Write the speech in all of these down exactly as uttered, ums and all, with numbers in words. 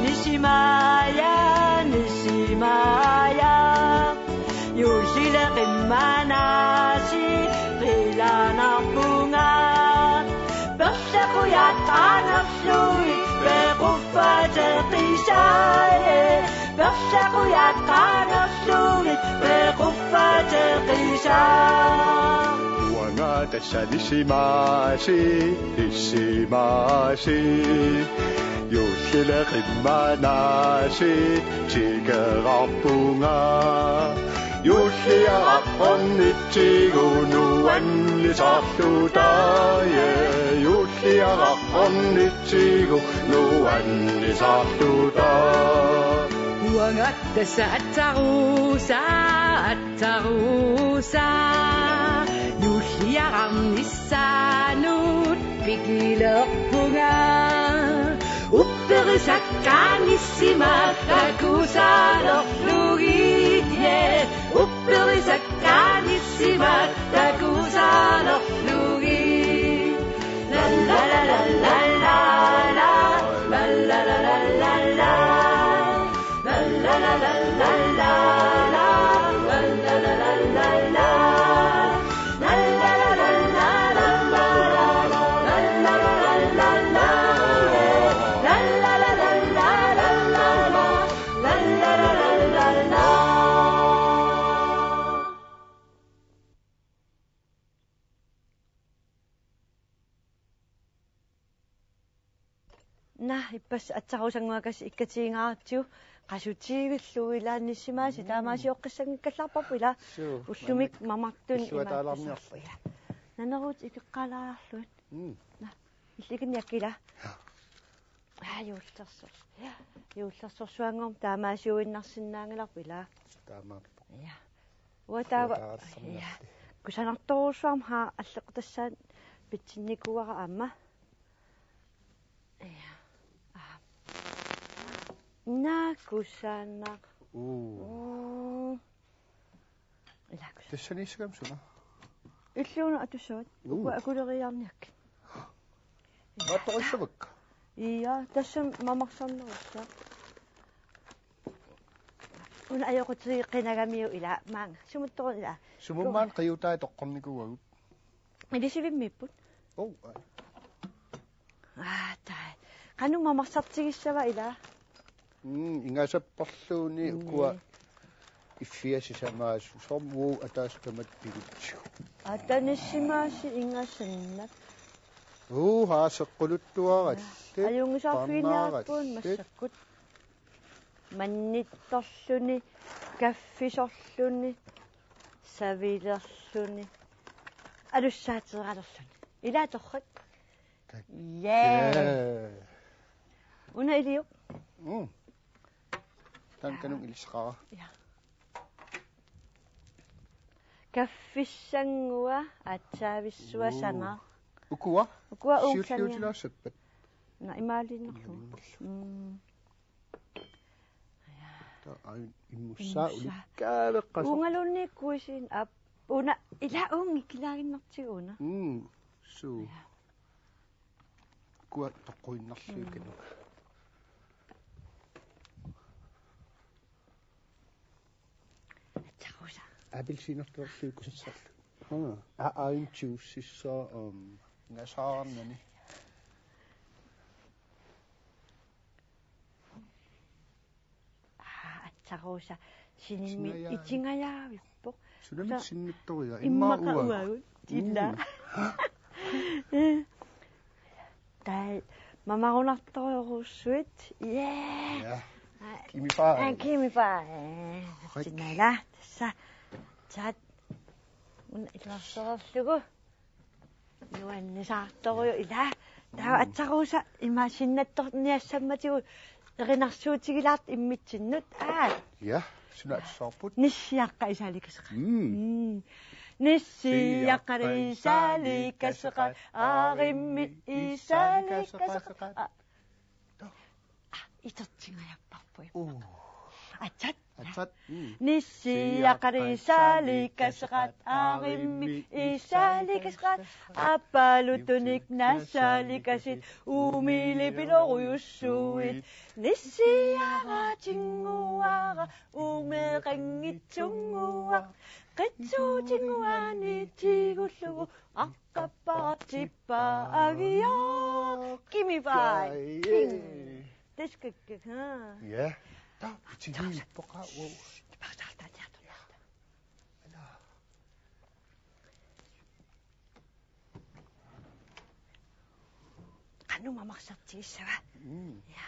Nissimaaja, nissimaaja, juullileqimmanaasi qilanarpunga. Perlaqujat qaangerlugit pequffateqisaaja, perlaqujat qaangerlugit pequffateqisaa. Uanga tassa nissimaasi, nissimaasi, juullileqimmanaasi tikerarpunga. Juulliaraq ornitsigu nuannisarluta, ja, juulliaraq ornitsigu nuannisarluta. Uanga tassa atsarusa, atsarusa, juulliaraq nissaanut pikilerpunga. Upperisakka nissimat takusaalerlugit, ja, upperisakka nissimat takusaalerlugit. La la la la la la, la la la la la la. Naa, ippassaq atsarusannguakassi ikkatigingaartigu, qasutiivillugu ilaa nissimaasi, mm, taamaasioqqissanngikkallarparput ilaa. Suu, ullumi mamartuni imaattarparput ilaa. Naneruut ikeqqaalaarlugit. Mm. Naa, illikinniakka ilaa. Aa, juullersoq. Juullersorsuanngormat taamaasiuinnarsinnaanngilarput ilaa. Taamaappoq. Ja. Uanga taava, ja. Kusanartorujussuarmik haa alleqqutassaat pitsinnikuuara aamma. Ja. Aa. Naa kusanaq. Uu. Uu. Ilaa kusanaq. Tassaniissagami suna? Illuuna atussavat. Uu. Ukua akuleriiaarniakkit. Maattorissavakka? Ja, tassami mamarsarnerussaaq. Una ajoqutigeqqinagamiuk ilaa maanga. Sumuttoq ilaa. Sumut maani qiutai toqqornikuuagut. Ilisivimmiipput? Ov, ai. Aa, tai. Qanoq mamarsartigissava ilaa? Mm, ingasapparluunniit. Mm. Ukua iffiat sisamaasut, soorlu ataaseq tamatta pigutsigu. Aa, taava nissimaasi ingasannak. Uu, haa seqquluttuarallit. Ajunngusarfigiinniarpugut massakkut. Mannittorluni, kaffisorluni, savilerluni, alussaateeralerluni. Ilaa torrak. Tak. Ja. Ja. Una iliuk? Mm. Taanna kanunga ilisaqaara. Ja. Kaffissannguaq, aatsaavissua. Uu. Sanaq. Ukua? Ukua uunga. Siulliutilaassappat? Naa, imaaliinnarlugu. Imaaliinnarlugu. Mm. Taava aajuna immussaa. Immussaa. Ulikkaaveqqasoq. Uungaluunniit kuisiin aap-, una ilaa uunga ikilaaginnartigu una. Mm. Suu. Ja. Ukua toqquinnarlugit. Mm. Kanunga. Aatsarusa. Appelsiinertorlugit kusassarlu. Haa. Aa, aajuna juicessaa, um, ingasaarnani. Aa, aatsarusa. Sinimmi. Sinajaa. Itingajavippoq. Sunami. Sa-, sinnattoruja. Immaqa. Immaqa uagut. Uagut. Ilaa. Mm. Taava mamarunartorujussuit. Ja. Ja. Aa, kimifaa. Aa, kimifaa. Aa, right. Sinala. Tassa. Taava. Una iluarsorlugu. Nuannisaartorujuk ilaa. Taava. Mm. Aatsarusa ima sinnattorniassammatigut erinarsuutigilaartoq immitsinnut. Aa. Ja, suna atussavarput? Nissiaqqat isaalikaseqaat. Mm. Mm. Nissiaqqat isaalikaseqaat, aarimmi isaalikaseqaat. Aa. Aa, itertingajapparput. Uu. Atsat. Atsat. Mm. Nissiaqqat isaalikaseqaat, aarimmi isaali- Ikasqat, aappaluttunik nassaalikasit, uumiilipilorujussuit. Nissiara tinnguara, uumeqanngitsunnguaq. Qitsuutinnguani tigullugu, aqqappara tippa agiaq. Gimme five. Ping. Taskakka, ha? Ja. Taa, tigi poqa, wow. Paasartaatiartu. Ja. Ala. Qanoq mamarsertigissava? Mm. Ja.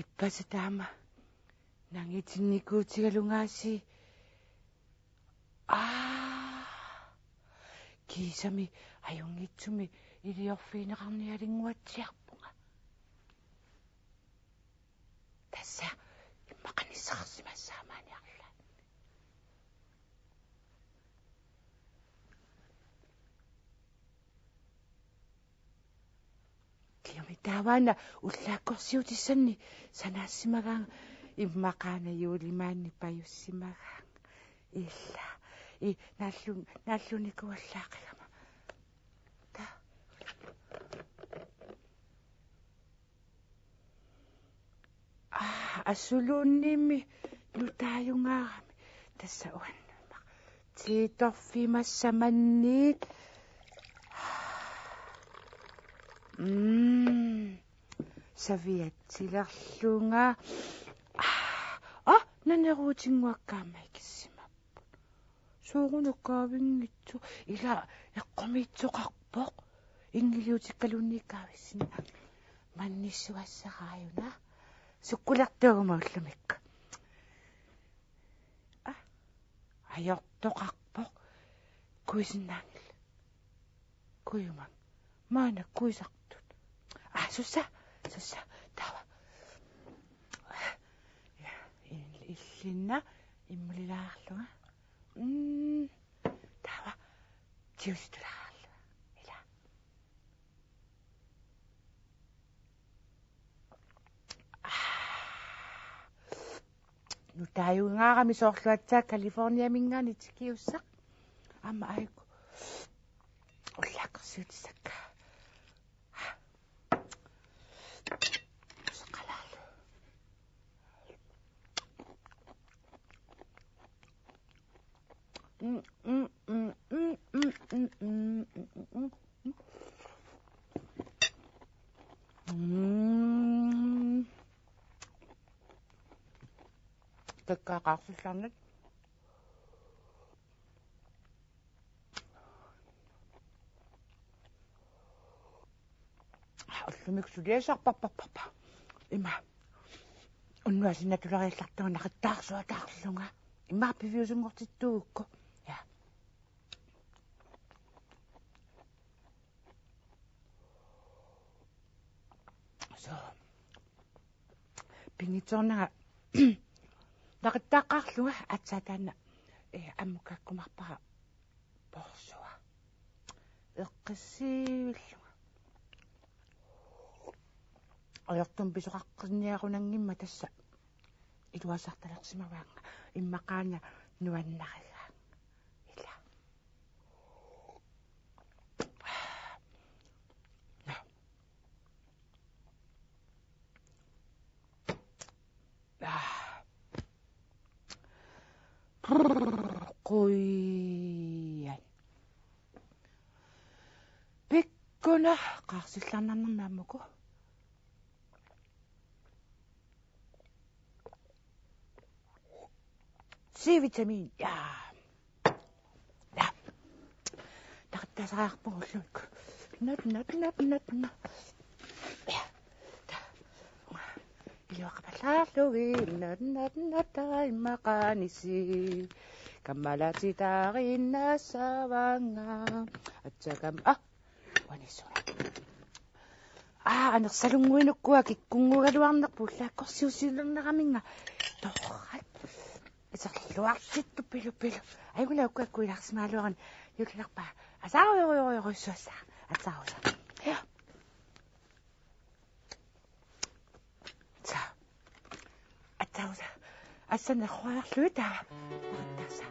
Ippassaq taama nangitinnikuutigalugaasi. Aa. Kiisami ajunngitsumik iliorfigineqarnialinnguatsiarpunga. Tassa immaqa nissaqarsimassaaq maani arlaanni. Kiami taavaana ullaakkorsiutissannik sanaassimagaanga, immaqaana juulimaanni pajussimagaanga. Ila. I nallu-, nallunikuallaaqigama. Ta. Aa, asuluunniimmi nutaajugaarami. Tassa uannamma. Tiitorfimassamanniit. Mm. Saviatsilerlunga. Aa, naneruutinnguakka aamma ikissimapput. Soorunami kaavinngitsoq, ila eqqumiitsoqarpoq. Inngiliutikkaluunniit kaavissinnaanngilaq. Mannissuassaraajuna. Sukkulertuuguma ullumikkut. Aa, ajortoqarpoq. Kuisinnaanngilaq. Kuiumang. Maanna kuisartut. Aa, sussa, sussa. Taava. Ja, il-, illinna immulilaarlunga. Mm. Taava. Tiusitulaarlunga. Ila. Aa. Nutaajugaarami soorlu aatsaat Californiaminngaanniit tikiussaq. Aamma aajuku ullaakkorsiutissakka. Soqalaarlu. Takkaaqarsillarnat. Ullumi suliassarparparparpara. Ima. Unnuaq sinna tulariallartunga naqittaarsuataarlunga. Ima piviusunngortittuugukku. Ja. So. Pinngitsoornanga naqittaaqqaarlunga aatsaat taanna, eh, ammukkaakkumaarpara porsua. Eqqissiivillunga. Ajortumik pisoqaqqinniarunanngimmata tassa iluarsartalersimavaanga, immaqaana nuannarigaanga. Ila. Qujan. Pikkunaq qaarsillarnarnermi ammuku. C-vitamin. Ja. Ja. Naqittasariaqarpugut ullumikkut. Nat, nat, nat, nat, nat. Ja. Iluaqapallaarlugit nat, nat, nat, taimmaqaanisi. Kammalaatit taariinnassavaanga. Atsakam. Ah. Uaniissuuna. Aa, anersalunnguinukkua kikkunnguugaluarnerput ullaakkorsiusiulerneraminnga. Torrak. Iserluarsittut pilu pilu. Ajunngilaq, ukua akkuilaarsimagaluarani. Juullilerpaa. Asaarujorujorujussuassaaq. Atsaarusa. Ja. Sa. Atsaarusa. Assanna quajarluita. Tassa.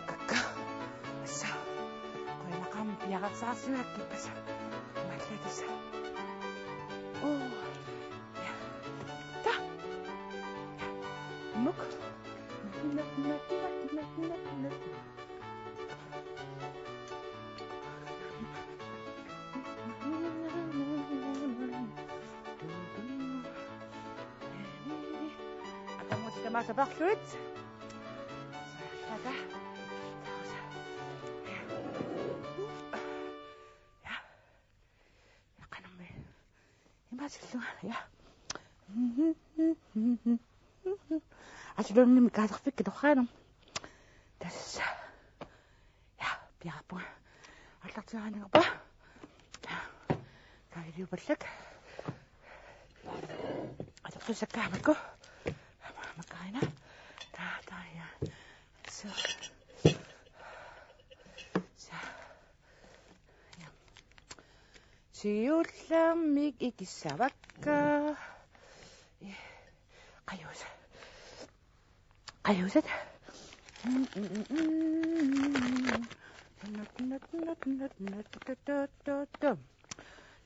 Kakka. Assa. Qujanaqaaq piareersaarsimagakkippat. Mallaa tassa. Oo. Ja. Ta. Ja. Muk. Atamut tamaasa parluit. Sata. Ja. Qanormi. Imaasillugu. Ja. Asulunni mikaalerfikka torraanam. Tassa. Ja, piareerpunga. Aallartiaanngorpa. Kailiupallak. Atortussakka makku. Makkarina. Ta, ta, ja. So. So. Ja. Siullermik ikissavakka. Qajuusat. Qajuusat.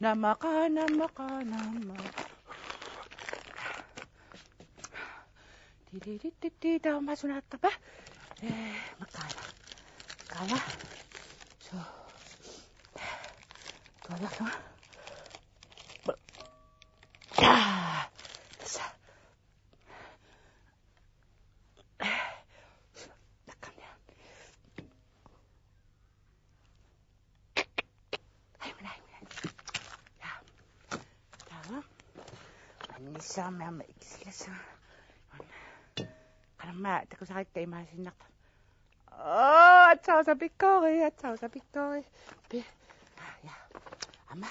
Namaqa, namaqa, namaqa. Ti, ti, ti, ti, ti, taava sunaattarpa. Eh, makkaana. Makkaana. So. Tuaviarlunga. Ja. Tassa. Nakkarnia. Ai, minä, ai, minä. Ja. Taava. Annissaarmi aamma ikisillassaanga. Qanormaa takusarikka imaasiinnartoq. Oo, atsausa pikkoori, atsausa pikkoori. Pi-, ja. Aamma.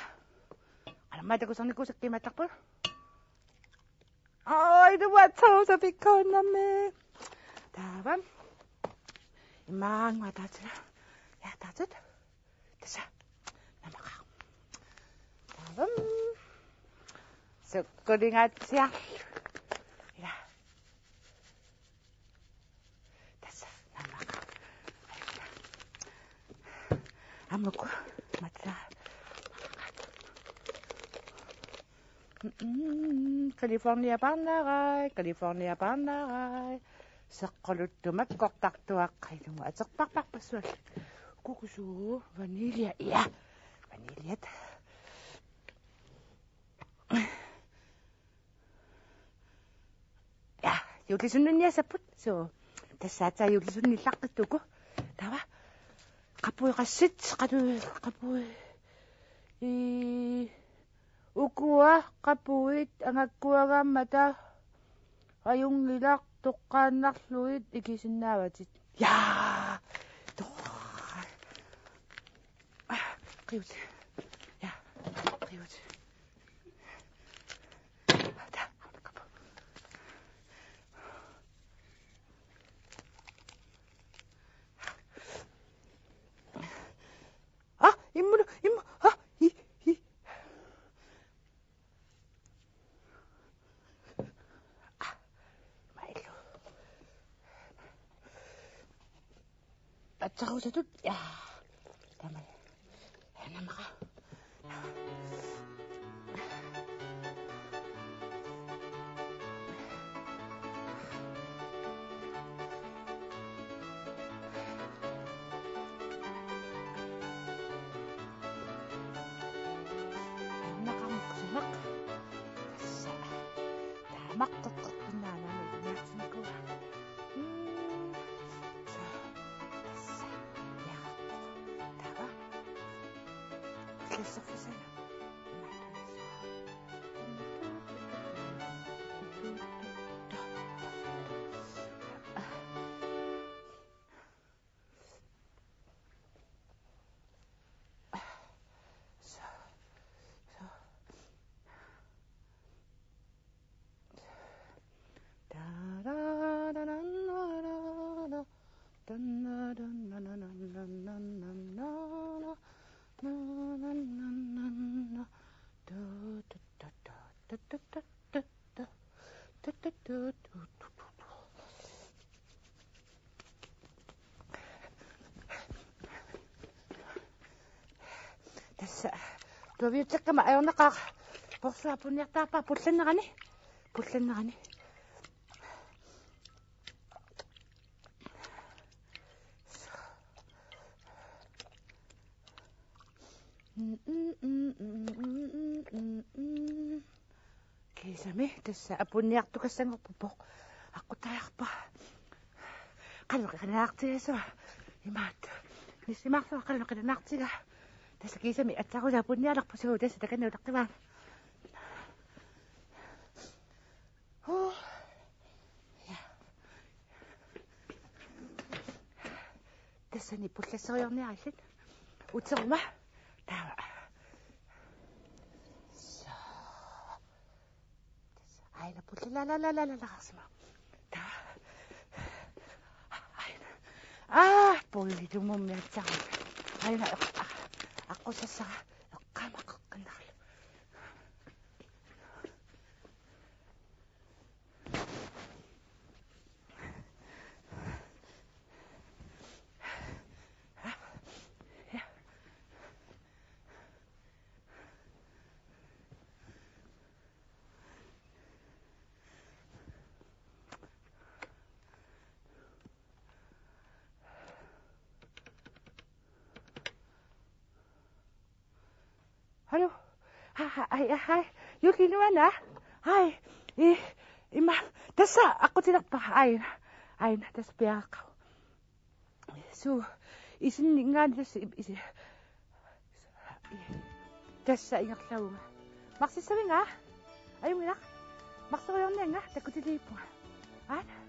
Qanormaa takusarnikuusakka imaattarput. Oi, du var to, så fik kun med. Taava. Imaannguaq ataatsila. Ja, ataatsut. Tassa. Namaqa. Taava. Sukkulingaatsiarlu. Ja. Tassa, namaqa. Aamma uku, matsa. Mm, California parnarai, California parnarai. Seqquluttumakkortartuaqqat ilumut aterparparpassuallu. Kukusu, vanilja, ja. Vaniljat. Juullisunniunniassapput. Suu. Tassa aatsaat juullisunniullaqqittuuvoq. Taava. Qapuit qassit, qatu-, qapuit. Ii, ukua qapuit angakkuagaammata ajunngilaq toqqaannarlugit ikisinnaavatit. Jaa! To-, ah, qiut. Jaa, qiut. Ah, immunu, immu-, ah, i, i. Ah, mailu. Atsarusatut, ja. Taamani. Namaka. Namaka muksumak. Tassa. Taamaqqeqqinnaanani niartinikuuara. Mm. Tassa. Taava. Klasserfisana. Tassa tuaviuteqqama ajornaqaaq. Porsuaq punniartaarpaa pullannerani. Pullannerani. Kiisami tassa apunniartukassanngorpoq. Aqqutajarpa. Qanoq qilanaartigisua. Imaattoq. Nissimaarlunga qanoq qilanaartigaa. Tassa kiisami aatsaat apunnialerpoq, suu, tassa takanna utaqqivaa. Huu. Ja. Tassani pullassoriarniarillit. Uteruma. Taava. Soo. Tassa. Aina pullalalalalalarsimavoq. Taava. Aina. Aa, pullitumummik aatsaat. Aina eq-, aa, aqqusassara eqqaamaqqinnarlu. Hallo? Hej, hej, hej. Juki nuana? Hej. I, ima, tassa aqqutilerpara. Aina. Aina, tassa piareeqqavoq. Suu, isinninngaanniit tassa i-, isi-, tassa ingerlavunga. Marsissavinga? Ajunngilaq. Marsoriarniannga, takkutiliippunga. Aana.